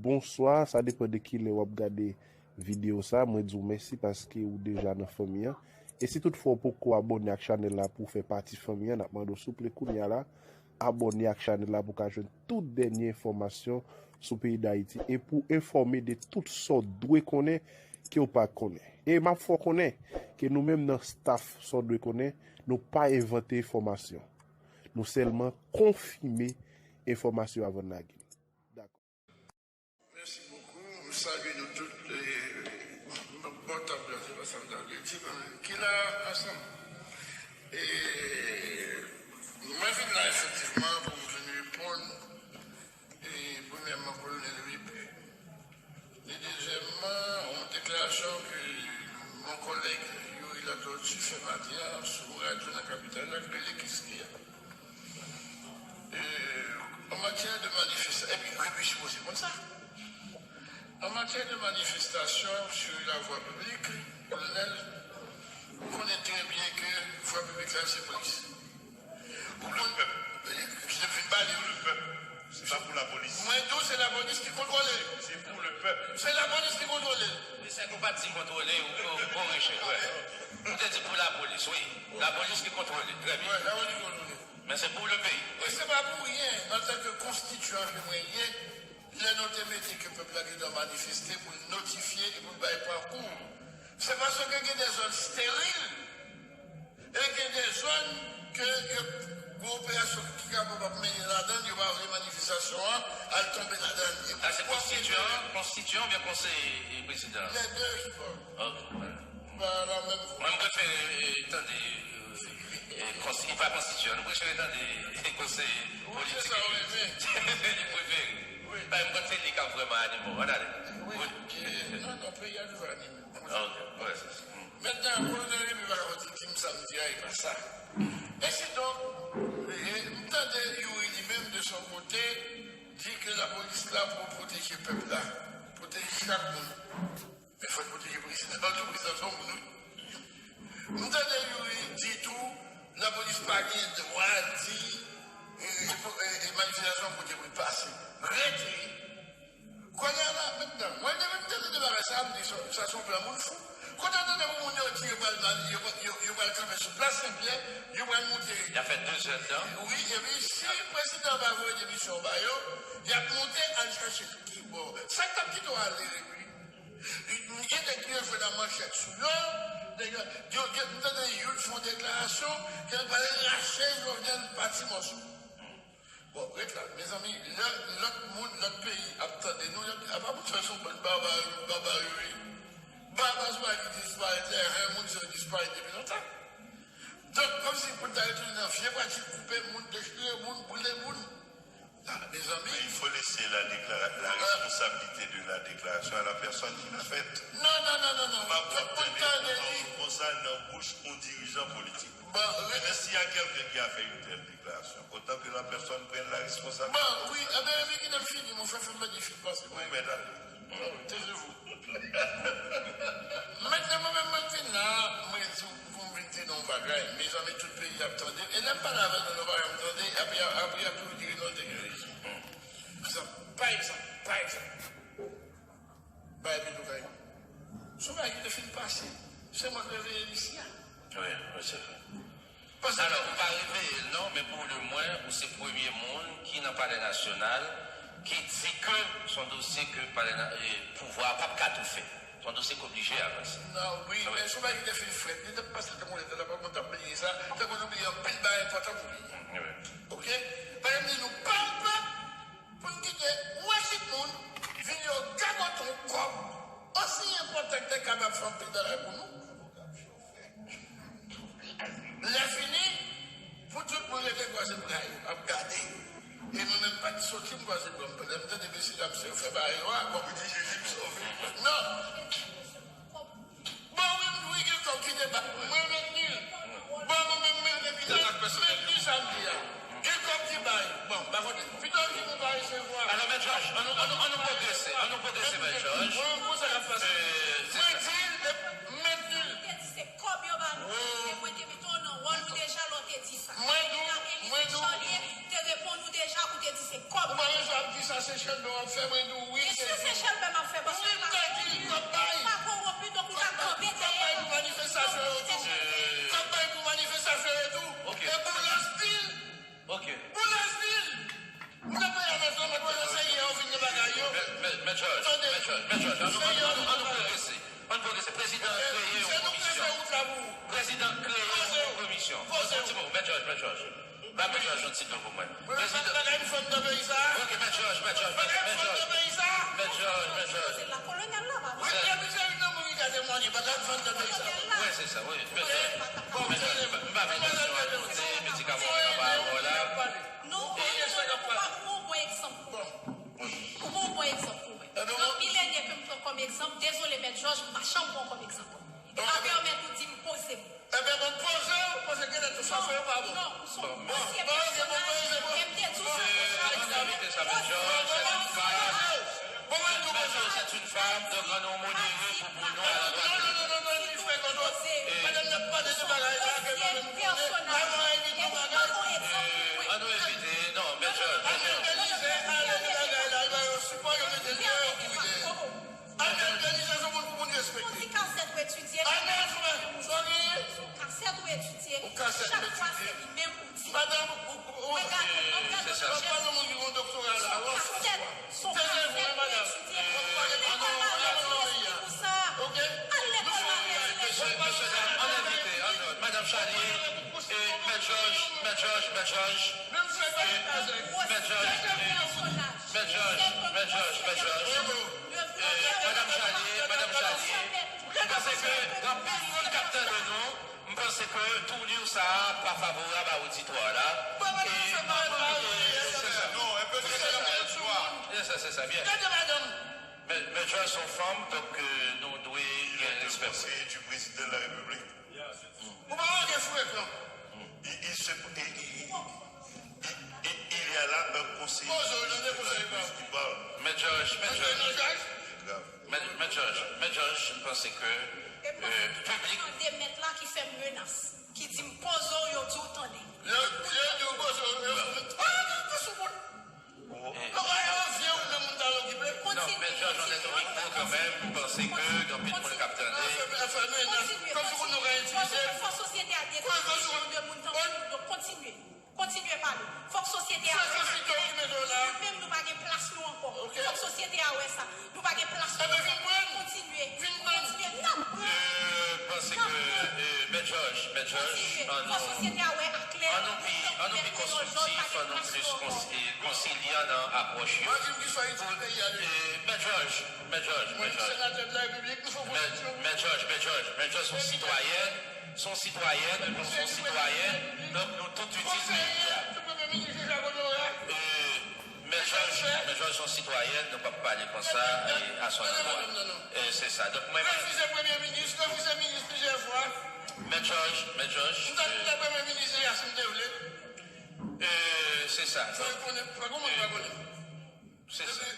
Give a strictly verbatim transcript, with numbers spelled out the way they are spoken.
Bonswa, sa depann de kilè w ap gade videyo sa. Mwen di w mèsi paske ou deja nan fanmi an. E si toutfwa w poko abòne ak chanèl la pou w fè pati fanmi an, n ap mande w souple kounye a la, abòne ak chanèl la pou w ka jwenn tout dènye enfòmasyon sou peyi Dayiti e pou w enfòme de tout sa w dwe konnen ke w pa konnen. E m ap fè w konnen ke nou menm nan staff sa w dwe konnen, nou pa envante enfòmasyon. Nou sèlman konfime enfòmasyon avan n lage l. Dakò. Mèsi bokou. M salye nou tout. E, m ap pòtab la, se pa sa m ta vle di, men ki la ansanm. E, mwen vin la efektivman pou m vin reponn, e, premyèman, Kolonèl Ripe. E dezyèmman, yon deklarasyon ke mon kòlèg Youri Latortue fè maten an sou radyo nan kapital la, ki rele Kiskeya. E, an matyè de manifesta-, epi, epi sipoze konn sa. An matyè de manifestasyon sur la voie publique, Kolonèl, ou konnen trè byen ke vwa piblik la se polis. Pou le pèp. Ki te fin pale, wi. Pou le pèp. Se pa pou lapolis. Mwen tou, se lapolis ki kontwole l. Se pou le pèp. Se lapolis ki kontwole l. Wi, se nou pa di kontwole, ou, ou, ou korije, wè. Ou te di pou lapolis, wi. Lapolis ki kontwole, trè byen. Wè, lapolis ki kontwole. Men se pou le peyi. E se pa pou ryen, antanke konstityan ke mwen ye, lè nou te mete ke pèp la gentan manifeste pou l notifye e pou l bay pakou. Se paske gen de zòn steril, e gen de zòn ke yo gen operasyon ki kapab ap mennen ladan l, yo pa vle manifestasyon an al tonbe ladan l. Sa se konstityan, konstityan oubyen konseye, e, prezidan? Lè de ki bon. Ok. Pa la menm vwa. Mwen, m prefere, e, tande, e, e, konsi-, e pa konstityan. Nou prefere tande, e, konseye politik. Wi, se sa, wi, men. Li prefere. Wi. Paske m konn se li k ap vrèman anime w. Ann ale. Wi. Wi. E, non, non, peyi a toujou anime. Ok, wè, se sa. Mentnan, Kolonèl Ripe pa ka di ki m sa m di a, e pa sa. E si donk, e, m tande Youri li menm de son kote di ke lapolis la pou pwoteje pèp la, pwoteje chak moun. Men fò l pwoteje prezidan an tou, prezidan se yon moun, wi. M tande Youri di tou, lapolis pa gen dwa di, e, e, e, e manifestasyon kote pou l pase. Rete. Kounye a la, mentnan, mwen depi m tande de bagay sa, m di sa, sa se yon plan moun fou. Kote w tande pou moun yo di yo pral, yo, yo, yo pral kanpe sou plas Senpyè, yo pral moute. Y a fè de zè tan. Wi, epi si prezidan pa voye demisyon ba yo, y ap moute al chache l. Ki bò? Sa k t ap kite w ale, epi? Gen nèg ki yo jwenn ak manchèt sou yo, nèg yo, yo, yo, m tande Youri fè yon deklarasyon, ke l pral rache Jovenel pa ti mòso. Bon, ret la, mezanmi, lè lòt moun, lòt peyi ap tande nou, y ap di, apa moun sa se yon bann baba, baba yo ye. Baba se bagay ki disparèt, lè moun sa yo disparèt depi lontan. Donk, kòmsi pou n ta retounen nan vye pratik koupe moun, dechire moun, boule moun. Ah, mezanmi. Mais il faut laisser la déclara-, la responsabilité de la déclaration à la personne qui l'a faite. Non, non, non, non, non. Fòk pou n tande li. Konsa nan bouch yon dirijan politik. Bon, re- Mais s'il y a quelqu'un qui a fait une telle déclaration, autant que la personne prenne la responsabilité. Bon, wi, enben, epi kite m fini, mon frè, fè m mande fin pase mwen. Ou mèt ale. Bon, taisez-vous. Mentnan, mwen menm, mwen vin la, mwen di w pou m vin di nou yon bagay. Mezanmi, tout peyi ap tande. E lè m pale avè nou, nou pa janm tande. Apre, apre, y ap toujou di ke nou te gen rezon. Pa egzanp, pa egzanp, pa egzanp. Bay Beto Kayman. Se yon bagay ki te fin pase. Se mwen ki reveye misye a. Wi, wi, se vre. Paske alò, ou pa reveye l non, men pou le mwen, ou se premye moun ki nan Palè Nasyonal ki di ke se yon dosye ke palè na-, e, pouvwa a p ap ka toufe. Se yon dosye k oblije avanse. Non, wi, wi, men se yon bagay ki te fin fèt. Li t ap pase tankou lè, lè pa moun t ap bliye sa, tankou nou bliye anpil bagay enpòtan pou li. Wi. Oke? Pa egzanp, nou pa, pa, pou n kite yon ekip moun vin yo gagote yon kòb osi enpòtan ki te kapab fè anpil bagay pou nou. Lè fini, pou tout moun rete kwaze bra yo, ap gade. E mwen menm pa t soti m kwaze bra m, pandan m tande mesye dam sa yo fè bagay yo a, bon, m di Jezi m sove. Non! Bon, wi, m wi, gen kòb ki te ba. Mwen menm ni. Bon, mwen menm, mwen menm, epi sa, menm ni sa m di a. Gen kòb ki bay. Bon, pa konte. Pito ki nou pa resevwa. Alò, Mèt Jòj, an nou, an nou, an nou pwogrese. An nou pwogrese, Mèt Jòj. Mwen, mwen, sa k ap pase. Mwen di l, e, menm ni. Ou te di se kòb yo ba nou. E mwen te mete w nan wòl ou deja lè w te di sa. Mwen di w, mwen di w. Te reponn ou deja pou te di se kòb. Ou pa bezwen ap di sa, se chanm w ap fè, mwen di w wi, se Se Chèlbè m ap fè, paske m pa kowonpi, m pa kowonpi, donk ou ka kanpe dèyè m. Kòb bay pou manifestasyon yo tou. Kòb bay pou manifestasyon yo tou. E pou lòs pil. Pou lòs pil. M nan peyi a, mèt, mèt, mèt, se yè yo vin nan bagay yo. Mèt Jòj, mèt Jòj, mèt Jòj, ann nou pwogrese. Ann pwogrese. Prezidan an kreye yon komisyon. Prezidan an kreye yon komisyon. Yon ti mo, mèt Jòj, mèt Jòj. Ba mèt Jòj yon ti do pou mwen. Prezidan. Bagay m fann nan peyi sa. Ok, mèt Jòj, mèt Jòj, mèt Jòj. Mèt Jòj, mèt Jòj. Mwen te abize vin nan moun ki ka temwanye, bagay m fann nan peyi sa. Wi, se sa, wi. Mèt Jòj. Mèt Jòj, m pa vin nan sou kote medikaman ou nan ba avè w la. Non, ou pa yon bon egzanp pou mwen. Ou pa yon bon egzanp pou mwen. Anpil lè ke m pran kòm egzanp, dezole mèt Jòj, m pa janm pran kòm egzanp. Sa pèmèt ou di m poze m. Ebyen, bon, poze w, paske genlè tou sa fè yo pa bon. Non, ou se yon ansyen prezidan. E m te di w sa deja. Ann evite sa, mèt Jòj. Mèt Jòj, c'est une femme, donk ann nou modere pou, pou nou alò. Non, non, non, non, non, li fè kontwòl. Madanm nan ap pale de bagay la, ke pa menm konnen. Avan evite yon bagay. Ann nou evite, non, mèt Jòj, mèt Jòj. Ann nou evite bagay la, li ba yo sipò, yo mete l deyò pou li. Arnel Belizaire se yon moun pou moun respekte. Ou di kasèt ou etidye. Arnel, sa w genyen? Kasèt ou etidye. Chak fwa se li menm ou di. Madanm, ou, ou, ou, mwen gade, mwen gade se sa. Ou pa yon moun ki gen yon doktora la. Kasèt, se yon kasèt ou etidye. Al lekòl pa reyèl pou sa. Al lekòl pa reyèl. Mesye, mesye, dam, ann evite, ann, madanm Charlie, e, mèt Jòj, mèt Jòj, mèt Jòj, mèt Jòj, e, Mèt Jòj, mèt Jòj, mèt Jòj. Eh, madanm Charlie, madanm Charlie, m panse ke gen anpil moun k ap tande nou, m panse ke tournure sa a pa favorab a oditwa la. E, se sa. Se sa, se sa, byen. Mèt, mèt Jòj se yon fanm, donk, euh, nou dwe gen respè pou li. Il est un conseiller du président de la République. Ou pa manke frekan. Il, il se, il, il, il, il y a là un conseiller de la République qui parle. Mèt Jòj, mèt Jòj. Mèt, mèt Jòj, mèt Jòj, m panse ke, euh, piblik. Tande mèt la ki fè m menas, ki di m poze w, yo di w tande. Yo, yo di w poze w, yo fè m, ah, yo di w sou moun. Yo pa yo vye ou nan moun ta okipe. Non, mèt Jòj, on est au micro quand même, m panse ke gen anpil moun k ap tande. Kontinye. Kontinye. Fò sosyete a detwi de moun tankou nou, donk kontinye. Kontinye pale. Fòk sosyete a wè sa. Nou menm nou pa gen plas nou ankò. Fòk sosyete a wè sa. Nou pa gen plas pou nou kontinye. Kontinye. N ap pran. Euh, m panse ke, euh, mèt Jòj, mèt Jòj, ann nou, ann nou pi, ann nou pi konstriktif, ann nou plis kons-, eh, konsilyan nan apwòch yo. Pou, eh, mèt Jòj, mèt Jòj, mèt Jòj. Mèt, mèt Jòj, mèt Jòj, mèt Jòj, se yon sitwayèn, se yon sitwayèn, nou se yon sitwayèn, donk nou tout itil peyi a. Eh, Mèt Jòj, mèt Jòj se yon sitwayèn, nou p ap pale konsa, e, a son endwa. E, se sa. Donk, mwen menm. Refize premye minis, refize minis plizyè fwa. Mèt Jòj, mèt Jòj. M ta, m ta premye minis deja si m te vle. E, se sa. Fò yo konnen, fò moun pa konnen. Se sa.